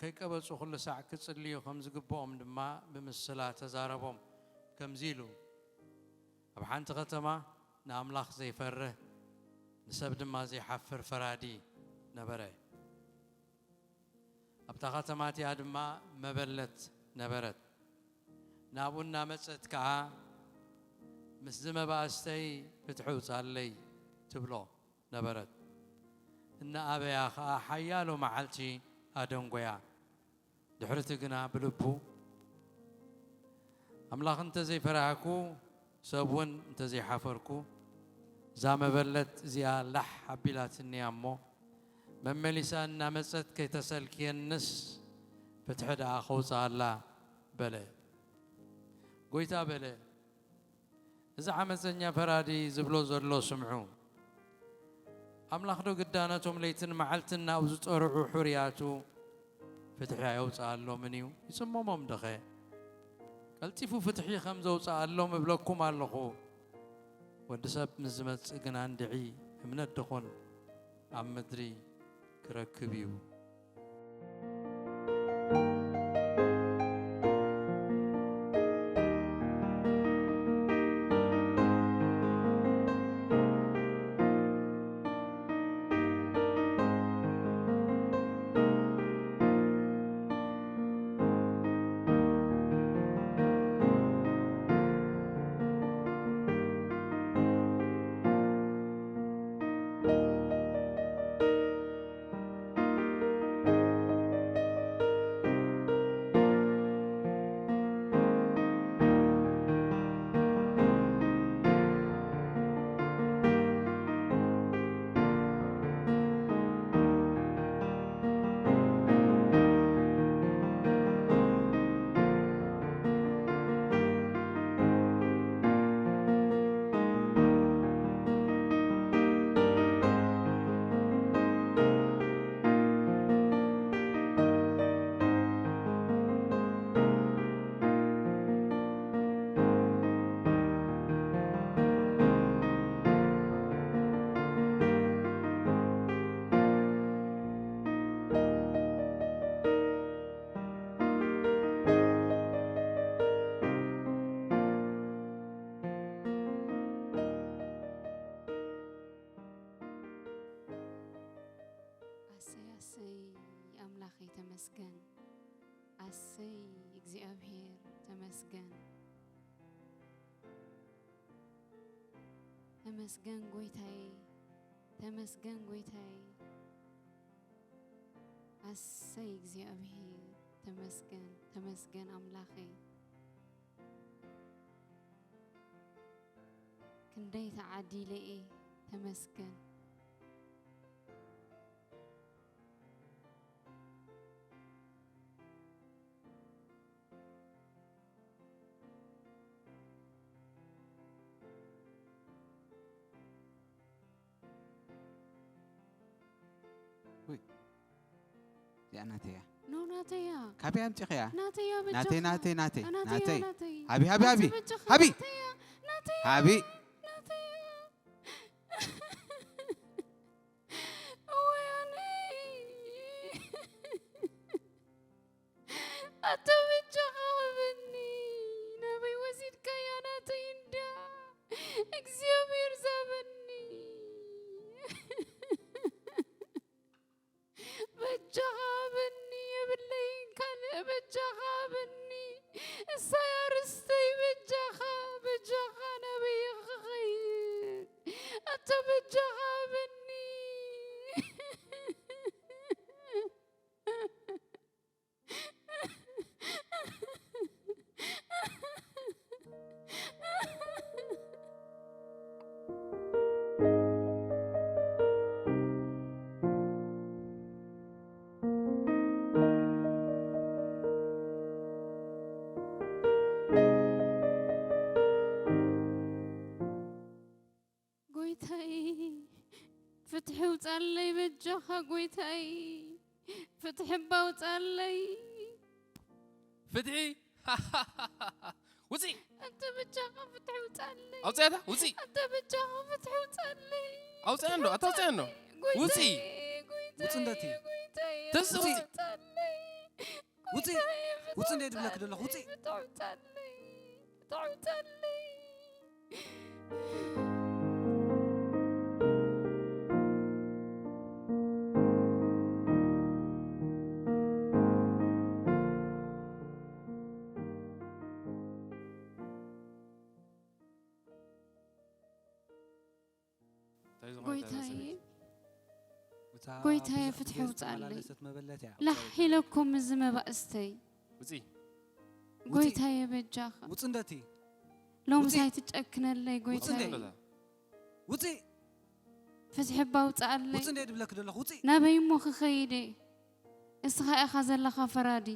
ከይቀበጹ ኩሉ ሳዕ ክጽልዩ ከም ዝግብኦም ድማ ብምስላ ተዛረቦም። ከምዚ ኢሉ፣ ኣብ ሓንቲ ከተማ ንኣምላኽ ዘይፈርህ፣ ንሰብ ድማ ዘይሓፍር ፈራዲ ነበረ። ኣብታ ከተማ እቲኣ ድማ መበለት ነበረት። ናብኡ እናመጸት ከኣ፣ "ምስዚ መባእስተይ ፍትሒ ውጻለይ" ትብሎ ነበረት። እናኣበያ ኸኣ ሓያሎ መዓልቲ ኣደንጎያ። ድሕሪቲ ግና ብልቡ፣ "ኣምላኽ እንተ ዘይፈራህኩ፣ ሰብ እውን እንተ ዘይሓፈርኩ፣ እዛ መበለት እዚኣ ላሕ ኣቢላትኒ እያ እሞ፣ መመሊሳ እናመጸት ከይተሰልክየንስ ፍትሒ ደኣ ከውጽኣላ" በለ። ጎይታ በለ፣ "እዚ ዓመጸኛ ፈራዲ ዝብሎ ዘሎ ስምዑ። ኣምላኽ ዶ ግዳ ነቶም ለይትን መዓልትን ናብኡ ዝጸርዑ ሕሩያቱ ፍትሒ ኣየውጽኣሎምን እዩ? ይጽመሞም ደኸ? ቀልጢፉ ፍትሒ ከም ዘውጽኣሎም እብለኩም ኣለኹ። ወዲ ሰብ ምስ ዝመጽእ ግና እንድዒ እምነት ድኹን ኣብ ምድሪ ክረክብ እዩ።" ኣሰይ፣ ኣሰይ፣ ኣምላኸይ ተመስገን። ኣሰይ፣ እግዚኣብሔር ተመስገን። ተመስገን ጎይታዬ፣ ተመስገን ጎይታዬ። ኣሰይ እግዚኣብሔር ተመስገን፣ ተመስገን ኣምላኸይ። ክንደይ ተዓዲለ እየ፣ ተመስገን። ውይ፣ እዚኣ ናተይ እያ። ኖ፣ ናተይ እያ። ካበይ ኣምጺኽያ? ናተይ እያ፣ ናተይ፣ በጃኻ። ናተይ፣ ናተይ፣ ናተይ፣ ናተይ እያ፣ ናተይ። ናተይ። ሃቢ፣ ሃቢ፣ ሃቢ። ኣንተ በጃኻ፣ ሃቢ። ናተይ እያ። ሃቢ። ናተይ እያ። እወ፣ ኣነይ። ኣታ በጃኻ ሃበኒ፣ ናበይ ወሲድካያ ናተይ እንዳ እግዚኣብሔር ዝሃበኒ። በጃኻ ሃበኒ፣ የብለይን ካልእ፣ በጃኻ ሃበኒ። እሳይ ኣርስተይ፣ በጃኻ፣ በጃኻ ናበይ እየ ክኸይድ? ኣታ በጃኻ ሃበኒ። ጎይታይ፣ ፍትሒ ውጻለይ በጃኻ ጎይታይ፣ ፍትሒ እባ ውጻለይ። ፍትሒ? ውጺ! ኣንተ በጃኻ ፍትሒ ውጻለይ። ኣውጽኣታ፣ ውጺ። ኣንተ በጃኻ ፍትሒ ውጻለይ። ኣውጽኣ እንዶ፣ ኣታ ኣውጽኣ እንዶ። ጎይታዬ፣ ውጺ። ጎይታዬ፣ ውጺ እንደቲ። ጎይታዬ፣ ተስ-፣ ውጺ። ውጻለይ። ውጺ። ጎይታዬ፣ ውጺ እንደ ድብለክ ፍትሒ ዘለኹ፣ ውጺ። ፍትሒ ውጻለይ። ፍትሒ ውጻለይ። እንታይ ዝኾነ ጎይታዬ፣ እታ ሰበይቲ? እታ ጎይታዬ፣ ብዙሕ ፍትሒ ግዜ ውጻለይ። ዝተመላለሰት መበለት እያ። ላሕ ኢለኩም እዚ መባእስተይ። ውጺ። ጎይታዬ፣ በጃኻ። ውጺ እንደቲ። ሎምስ ውጺ። ኣይትጨክነለይ ውጺ እንዴ? ጎይታዬ። ውጺ። ፍትሒ እባ ውጻኣለይ። ውጺ እንዴ ድብለክ ዘለኹ? ውጺ። ናበይ እሞ ክኸይድ እየ? እስኻ ኢኻ ዘለኻ ፈራዲ።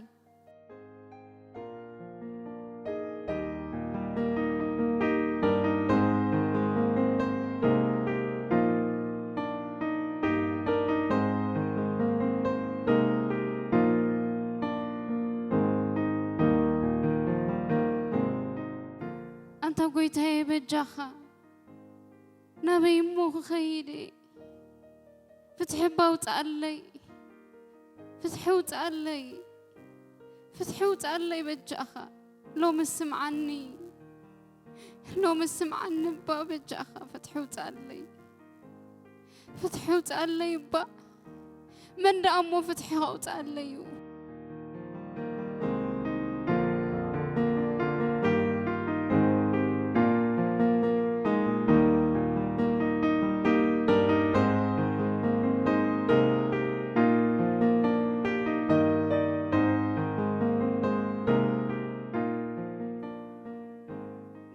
ኣንታ ጎይታዬ በጃኻ፣ ናበይ እሞ ክኸይድ እየ? ፍትሒ እባ ውጻኣለይ፣ ፍትሒ ውጻኣለይ፣ ፍትሒ ውጻኣለይ በጃኻ። ሎሚ ስምዓኒ፣ ሎሚ ስምዓኒ እባ በጃኻ ፍትሒ ውጻኣለይ፣ ፍትሒ ውጻኣለይ እባ። መን ደኣ እሞ ፍትሒ ከውጻኣለይ እዩ?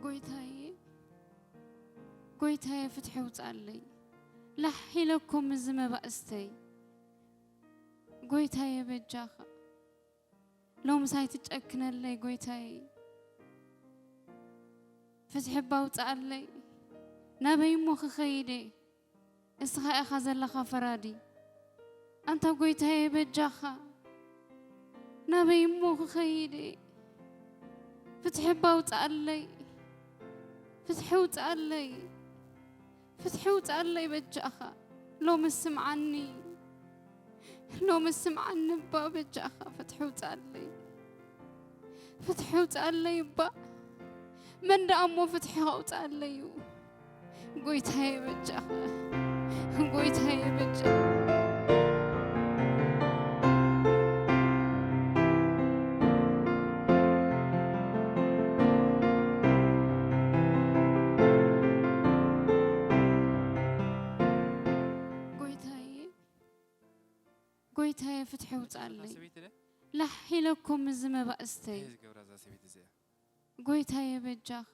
ጎይታዬ፣ ጎይታዬ ፍትሒ ውጻለይ። ላሕ ኢለኩም እዚ መባእስተይ። ጎይታዬ በጃኻ። ሎምስ ኣይትጨክነለይ ጎይታዬ። ፍትሒ እባ ውጻኣለይ። ናበይ እሞ ክኸይድ እየ? እስኻ ኢኻ ዘለኻ ፈራዲ። ኣንታ ጎይታዬ በጃኻ። ናበይ እሞ ክኸይድ እየ? ፍትሒ እባ ውጻኣለይ። ፍትሒ ውጻኣለይ። ፍትሒ ውጻኣለይ በጃኻ። ሎሚ ስምዓኒ። ሎሚ ስምዓኒ እባ በጃኻ ፍትሒ ውጻኣለይ። ፍትሒ ውጻኣለይ እባ። መን ደኣ እሞ ፍትሒ ከውጻኣለይ እዩ? ጎይታዬ በጃኻ። ጎይታዬ በጃኻ። ጎይታዬ፣ ጎይታዬ ፍትሒ ውጻለይ። ሰበይቲ ደ? ላሕ ኢለኩም እዚ መባእስተይ። እንታይ ዝገብራ እዛ ሰበይቲ እዚኣ? ጎይታዬ በጃኻ።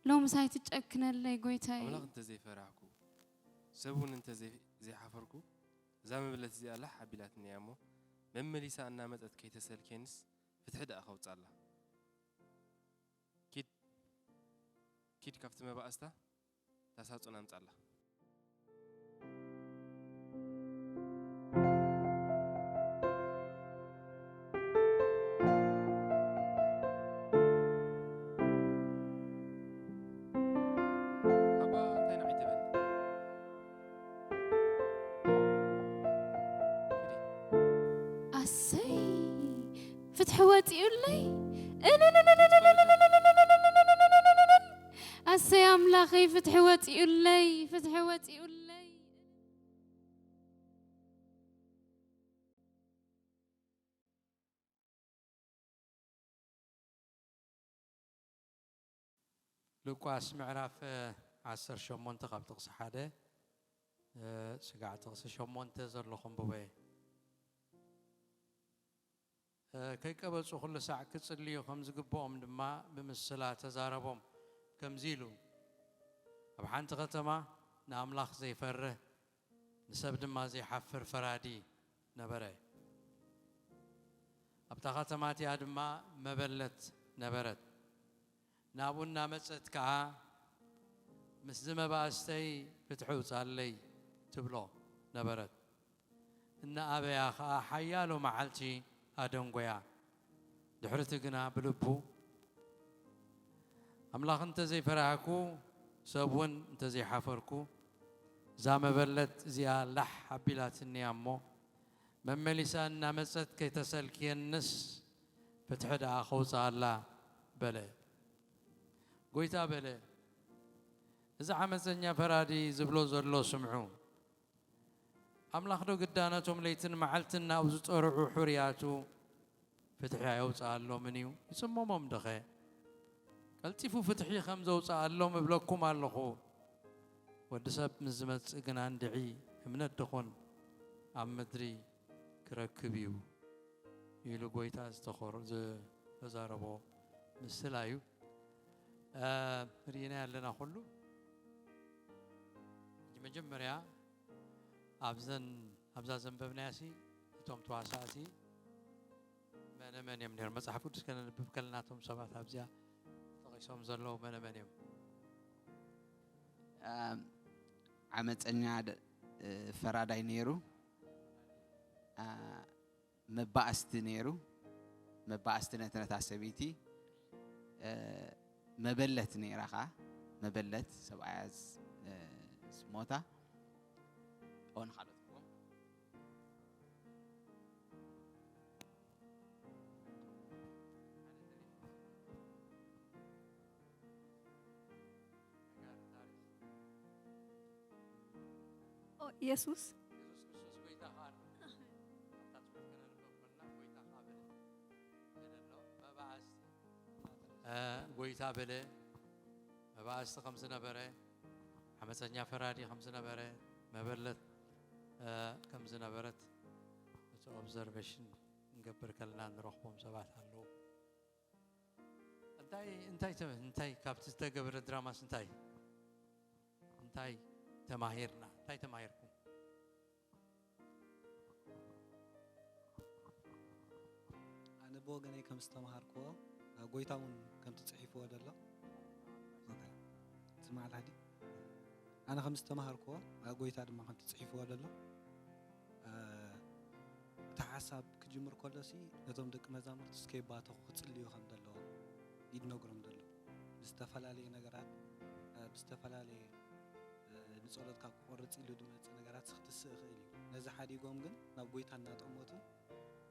ሎምስ ኣይትጨክነለይ ጎይታዬ። ኣምላኽ እንተዘይፈራህኩ፣ ሰብ እውን እንተዘይ-፣ ዘይሓፈርኩ፣ እዛ መበለት እዚኣ ላሕ ኣቢላትኒ እያ እሞ፣ መመሊሳ እናመጸት ከይተሰልኬንስ ፍትሒ ደኣ ከውጻላ። ኪድ፣ ኪድ ካብቲ መባእስታ ታሳጹን ኣምጻላ። ኣባ፣ እንታይ ንዓይ ትብል? ኣሰይ፣ ፍትሒ ወጺኡለይ። ኣሰይ ኣምላኸይ፣ ፍትሒ ወጺኡለይ፣ ፍትሒ ወጺኡለይ። ሉቃስ ምዕራፍ ዓሰርተ ሸሞንተ ካብ ጥቕሲ ሓደ፣ እ፣ ስጋዕ ጥቕሲ ሸሞንተ ዘሎ ከንብቦ እየ። እ፣ ከይቀበጹ ኩሉ ሳዕ ክጽልዩ ከም ዝግብኦም ድማ ብምስላ ተዛረቦም፣ ከምዚ ኢሉ፣ ኣብ ሓንቲ ከተማ ንኣምላኽ ዘይፈርህ፣ ንሰብ ድማ ዘይሓፍር ፈራዲ ነበረ። ኣብታ ከተማ እቲኣ ድማ መበለት ነበረት። ናብኡ እናመጸት ከኣ፣ "ምስዚ መባእስተይ ፍትሒ ውጻለይ" ትብሎ ነበረት። እናኣበያ ኸኣ ሓያሎ መዓልቲ ኣደንጎያ። ድሕሪቲ ግና ብልቡ፣ ኣምላኽ እንተዘይፈራህኩ፣ ሰብ እውን እንተዘይሓፈርኩ፣ እዛ መበለት እዚኣ ላሕ ኣቢላትኒ እያ እሞ፣ መመሊሳ እናመጸት ከይተሰልክየንስ፣ ፍትሒ ደኣ ከውጽኣላ በለ። ጎይታ በለ፣ እዚ ዓመጸኛ ፈራዲ ዝብሎ ዘሎ ስምዑ። ኣምላኽ ዶ ግዳ ነቶም ለይትን መዓልትን ናብ ዝጸርዑ ሕሩያቱ ፍትሒ ኣየውጽኣሎምን እዩ? ይጽመሞም ደኸ? ቀልጢፉ ፍትሒ ከም ዘውጽኣሎም እብለኩም ኣለኹ። ወዲ ሰብ ምስ ዝመጽእ ግና እንድዒ እምነት ደኾን ኣብ ምድሪ ክረክብ እዩ ኢሉ ጎይታ ዝተኾር-፣ ዝተዛረቦ ምስላ እዩ። እ፣ ርኢና ኣለና ኩሉ። ሕጂ መጀመርያ ኣብዘን፣ ኣብዛ ዘንበብናያሲ እቶም ተዋሳእቲ መነ መን እዮም ነይሮም? መጽሓፍ ቅዱስ ከነንብብ ከለና እቶም ሰባት ኣብዚኣ ተጠቒሶም ዘለዉ መነ መን እዮም? ኣም፣ ዓመፀኛ ደ-፣ እ፣ ፈራዳይ ነይሩ። ኣ፣ መባእስቲ ነይሩ። መባእስቲ ነት-፣ ነታ ሰበይቲ፣ እ፣ መበለት ነይራ ኸዓ። መበለት ሰብኣያ ዝ-፣ እ፣ ዝሞታ። ኦ፣ ንኻልኦት ክህቦም። ኦ፣ ኢየሱስ የሱስ ክርስቶስ ጎይታ ኸኣ ኣብታ ጽሑፍ ከነንበብ ከለና ጎይታ ኸኣ በለ። በለ ኣሎ፣ መባእስቲ፣ እ፣ ጎይታ በለ፣ መባእስቲ ከም ዝነበረ፣ ዓመፀኛ ፈራዲ ከም ዝነበረ፣ መበለት፣ እ፣ ከም ዝነበረት እቲ ኦብዘርቬሽን ክንገብር ከለና ንረኽቦም ሰባት ኣለዉ። እንታይ፣ እንታይ ተ-፣ እንታይ ካብቲ ዝተገብረ ድራማስ እንታይ፣ እንታይ ተማሂርና? እንታይ ተማሂርኩም? ኣነ ብወገነይ ከም ዝተምሃርክዎ፣ ኣብ ጎይታ እውን ከምቲ ጽሒፍዎ ዘሎ። ኦኬ። ስማዕ ኣልሓዲ። ኣነ ከም ዝተምሃርክዎ፣ ኣብ ጎይታ ድማ ከምቲ ጽሒፍዎ ዘሎ። እ፣ እቲ ሓሳብ ክጅምር ከሎሲ ነቶም ደቂ መዛሙርትስ ከይባተኹ ክጽልዩ ከም ዘለዎም እዩ ዝነግሮም ዘሎ። ብዝተፈላለየ ነገራት፣ እ፣ ብዝተፈላለየ፣ እ፣ ንጸሎት ካብ ክቆርጽ ኢሉ ዝመጽእ ነገራት ክትስእ ይኽእል እዩ። ነዚ ሓዲጎም ግን ናብ ጎይታ እናጠመቱ፣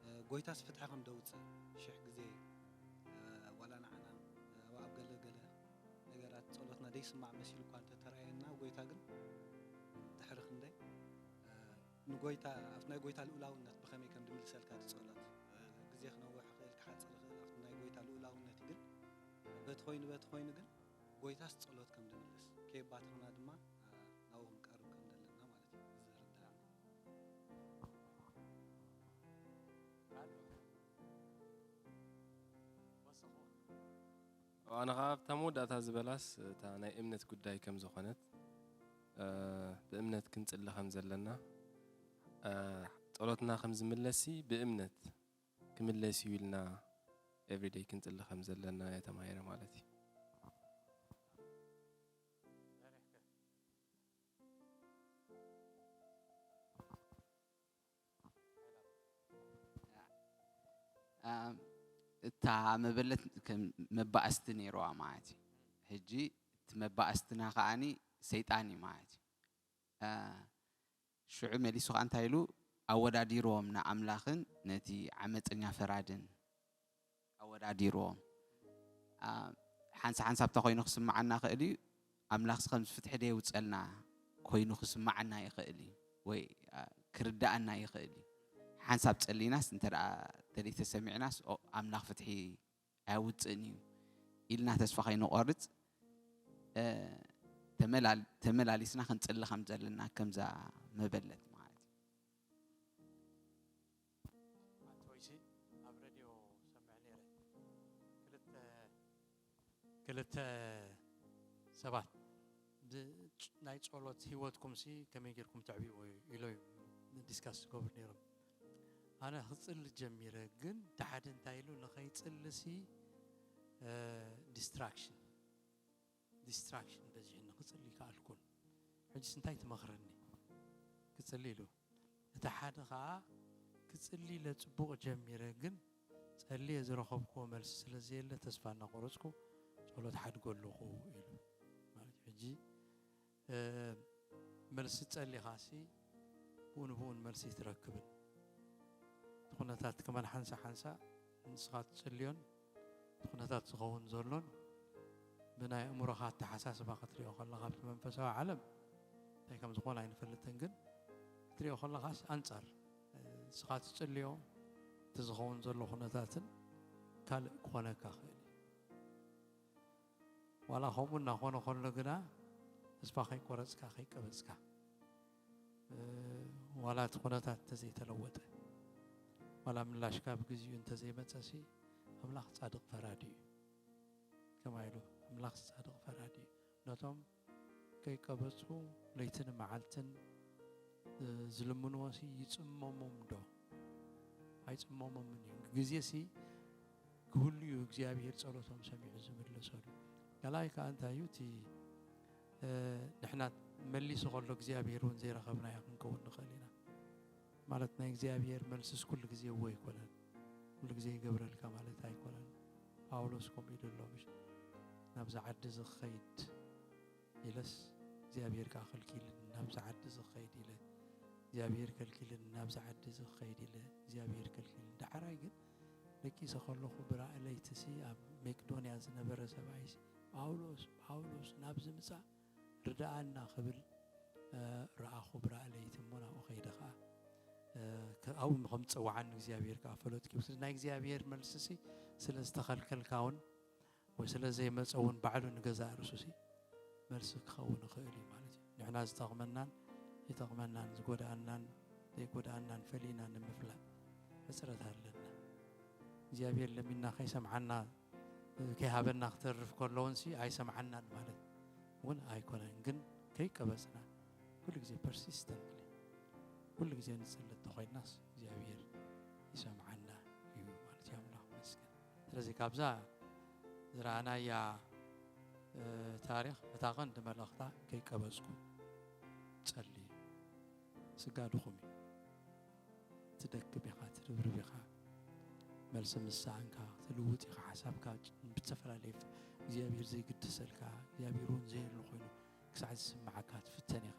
እ፣ ጎይታስ ፍትሒ ከም ደውጽእ ሽሕ ግዜ፣ እ፣ ዋላ ንዓና፣ እ፣ ኣብ፣ ኣብ ገለ ገለ ነገራት ጸሎትና ደይስማዕ መሲሉ እኳ እንተተራእየና፣ ጎይታ ግን ድሕሪ ክንደይ፣ እ፣ ንጎይታ፣ ኣብቲ ናይ ጎይታ ልኡላውነት ብኸመይ ከም ድምልሰልካ እቲ ጸሎት፣ እ፣ ግዜ ክነውሕ ይኽእል፣ ክሓጽር ይኽእል፣ ኣብቲ ናይ ጎይታ ልኡላውነት እዩ። ግን በቲ ኮይኑ፣ በቲ ኮይኑ ግን ጎይታስ ጸሎት ከም ድምልስ፣ ከየባተኽና ድማ፣ እ፣ ናብኡ ክንቀርብ ከም ዘለና ማለት እዩ። እዚ ዝርዳእና። ኣነ ኸዓ ኣብታ መወዳእታ ዝበላስ እታ ናይ እምነት ጉዳይ ከም ዝኾነት፣ እ፣ ብእምነት ክንጽሊ ከም ዘለና፣ እ፣ ጸሎትና ከም ዝምለስሲ ብእምነት ክምለስ እዩ ኢልና ኤቭሪደይ ክንጽሊ ከም ዘለና እየ ተማሂረ ማለት እዩ። ኣም፣ እታ መበለት ከም መባእስቲ ነይርዋ ማለት እዩ። ሕጂ እቲ መባእስትና ከዓኒ ሰይጣን እዩ ማለት እዩ። አ፣ ሽዑ መሊሱ ኸዓ እንታይ ኢሉ ኣወዳዲርዎም ንኣምላኽን ነቲ ዓመፀኛ ፈራድን ኣወዳዲርዎም። አ፣ ሓንሳ ሓንሳብ እንታይ ኮይኑ ክስምዓና ይኽእል እዩ? ኣምላኽሲ ከምዚ ፍትሒ ደየውፀልና ኮይኑ ክስምዓና ይኽእል እዩ ወይ፣ አ፣ ክርድኣና ይኽእል እዩ። ሓንሳብ ፀሊናስ እንተ ደኣ ተደይ ተሰሚዕናስ፣ ኦ፣ ኣምላኽ ፍትሒ ኣየውፅእን እዩ ኢልና ተስፋ ከይንቆርፅ፣ እ፣ ተመላል-፣ ተመላሊስና ክንፅሊ ከም ዘለና ከምዛ መበለት ማለት እዩ። ኣንቶይሲ ኣብ ሬድዮ ሰምዕ ነይረ። ክልተ፣ ክልተ ሰባት ብ-፣ ናይ ጸሎት ህይወትኩምሲ ከመይ ጌርኩም ተዕብይዎ ኢሎ ዲስካስ ዝገብሩ ነይሮም። ኣነ ክጽሊ ጀሚረ፣ ግን ደሓደ እንታይ ኢሉ ንኸይጽልሲ፣ እ፣ ዲስትራክሽን፣ ዲስትራክሽን በዚሕኒ፣ ክጽሊ ይከኣልኩን። ሕጅስ እንታይ ትመኽረኒ? ክጽሊ ኢሉ። እቲ ሓደ ኸኣ ክጽሊ ኢለ ጽቡቕ ጀሚረ፣ ግን ጸልየ ዝረኸብክዎ መልሲ ስለ ዘየለ ተስፋ እናቖረጽኩ ቶሎ ትሓድጎ ኣለኹ ኢሉ ማለት እዩ። ሕጂ መልሲ ጸሊኻሲ ብኡ ንብኡን መልሲ ትረክብን። እቲ ኩነታት ከማን ሓንሳ ሓንሳ ንስኻ ትጽልዮን እቲ ኩነታት ዝኸውን ዘሎን ብናይ ኣእምሮኻ ኣተሓሳስባ ክትሪኦ ከለኻ ኣብቲ መንፈሳዊ ዓለም እንታይ ከም ዝኾነ ኣይንፈልጥን፣ ግን ክትሪኦ ከለኻስ ኣንጻር ንስኻ ትጽልዮ እቲ ዝኸውን ዘሎ ኩነታትን ካልእ ክኾነካ ክእል እዩ። ዋላ ከምኡ እናኾነ ከሎ ግና ተስፋ ከይቆረጽካ ከይቀበጽካ፣ ዋላ እቲ ኩነታት እንተዘይተለወጠ፣ ዋላ ምላሽካ ብግዚኡ እንተዘይመጸሲ፣ ኣምላኽ ጻድቕ ፈራዲ እዩ። ከማይ ኢሉ ኣምላኽ ጻድቕ ፈራዲ እዩ። ነቶም ከይቀበጹ ለይትን መዓልትን ዝልምንዎሲ ይጽመሞም ዶ? ኣይጽመሞምን እዩ። ግዜሲ ክህሉ እዩ እግዚኣብሔር ጸሎቶም ሰሚዑ ዝምልሰሉ። ካልኣይ ከኣ እንታይ እዩ እቲ ንሕና መሊሱ ከሎ እግዚኣብሔር እውን ዘይረኸብናዮ ክንከውን ንኽእል ኢና። ማለት ናይ እግዚኣብሔር መልስስ ኩሉ ግዜ እዎ ኣይኮነን። ኩሉ ግዜ ይገብረልካ ማለት ኣይኮነን። ጳውሎስ ከምኡ ኢሉ ኣሎ ምሽ ናብዚ ዓዲ እዚ ክኸይድ ኢለስ እግዚኣብሔር ከኣ ከልኪልኒ፣ ናብዚ ዓዲ እዚ ክኸይድ ኢለ እግዚኣብሔር ከልኪልኒ፣ ናብዚ ዓዲ እዚ ክኸይድ ኢለ እግዚኣብሔር ከልኪልኒ። ዳሕራይ ግን ደቂሰ ከለኹ ብራእይ ለይትሲ ኣብ መቄዶንያ ዝነበረ ሰብኣይሲ ጳውሎስ ጳውሎስ ናብዚ ምጻእ ርድኣና ክብል ረኣኹ ብራእይ ለይቲ። እሞ ናብኡ ከይደ ኸዓ ኣብኡ ከም ዝጸውዓኒ እግዚኣብሔር ከኣ ፈለጥኩ። ስለዚ ናይ እግዚኣብሔር መልስሲ ስለ ዝተኸልከልካ እውን ወይ ስለ ዘይመጸ እውን ባዕሉ ንገዛእ ርእሱሲ መልሲ ክኸውን ይኽእል እዩ ማለት እዩ። ንሕና ዝጠቕመናን ይጠቕመናን ዝጎድኣናን ዘይጎድኣናን ፈሊና ንምፍላጥ ሕጽረት ኣለና። እግዚኣብሔር ለሚንና ከይሰምዓና ከይሃበና ክተርፍ ከሎ እውን ሲ ኣይሰምዓናን ማለት እውን ኣይኮነን። ግን ከይቀበጽና ኩሉ ግዜ ፐርሲስተንትሊ ኩሉ ግዜ ንጽሊ እንተኾይናስ እግዚኣብሔር ይሰምዓና እዩ ማለት እዩ። ኣምላኽ ይመስገን። ስለዚ ካብዛ ዝረኣናያ ታሪኽ እታ ቀንዲ መልእኽታ ከይቀበጽኩም ጸልዩ። ስጋ ድኹም እዩ። ትደክም ኢኻ፣ ትርብርብ ኢኻ። መልሲ ምስ ሰኣንካ ትልውጥ ኢኻ ሓሳብካ ብዝተፈላለየ እግዚኣብሔር ዘይግድሰልካ እግዚኣብሔር እውን ዘየሎ ኮይኑ ክሳዕ ዝስምዓካ ትፍተን ኢኻ።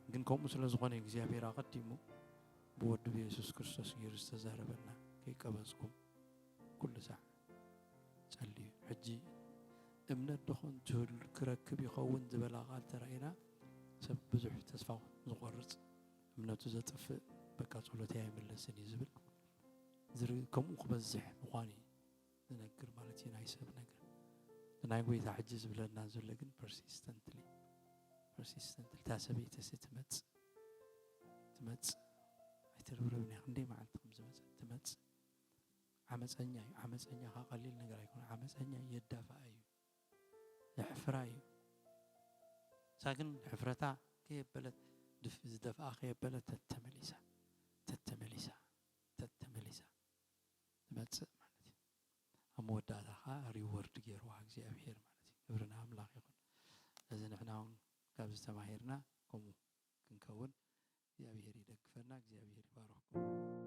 ግን ከምኡ ስለ ዝኾነ እግዚኣብሔር ኣቐዲሙ ብወዱ ብየሱስ ክርስቶስ ገይሩ ዝተዛረበና ከይቀበጽኩም ኩሉ ሳዕ ጸልዩ። ሕጂ እምነት ዶ ከንቱ ክረክብ ይኸውን ዝበላ ቃል ተራኢና ሰብ ብዙሕ ተስፋ ዝቆርጽ እምነቱ ዘጥፍእ በቃ ጸሎተይ ኣይምለስን እዩ ዝብል ከምኡ ክበዝሕ ምዃኑ እዩ ዝነግር ማለት እዩ ናይ ሰብ ነገር። ናይ ጎይታ ሕጂ ዝብለና ዘሎ ግን ፐርሲስተንትሊ ፐርሲስተንትሊ እታ ሰበይቲ ሲ ትመጽእ ትመጽእ ኣይትርብርብን እያ። ክንደይ መዓልቲ ከም ዝመጸት ትመጽእ። ዓመፀኛ እዩ። ዓመፀኛ ካ ቀሊል ነገር ኣይኮነ። ዓመፀኛ የዳፍኣ እዩ፣ የሕፍራ እዩ። እሳ ግን ሕፍረታ ከየበለት ዝደፍኣ ከየበለት ተተመሊሳ ተተመሊሳ ተተመሊሳ ትመፅእ ማለት እዩ። ኣብ መወዳእታ ከዓ ሪወርድ ገይርዋ እግዚኣብሄር ማለት እዩ። ክብሪ ንኣምላኽ ይኹን። እዚ ንሕና እውን ካብዚ ተማሂርና ከምኡ ክንከውን እግዚኣብሄር ይደግፈና። እግዚኣብሄር ይባርኽኩም።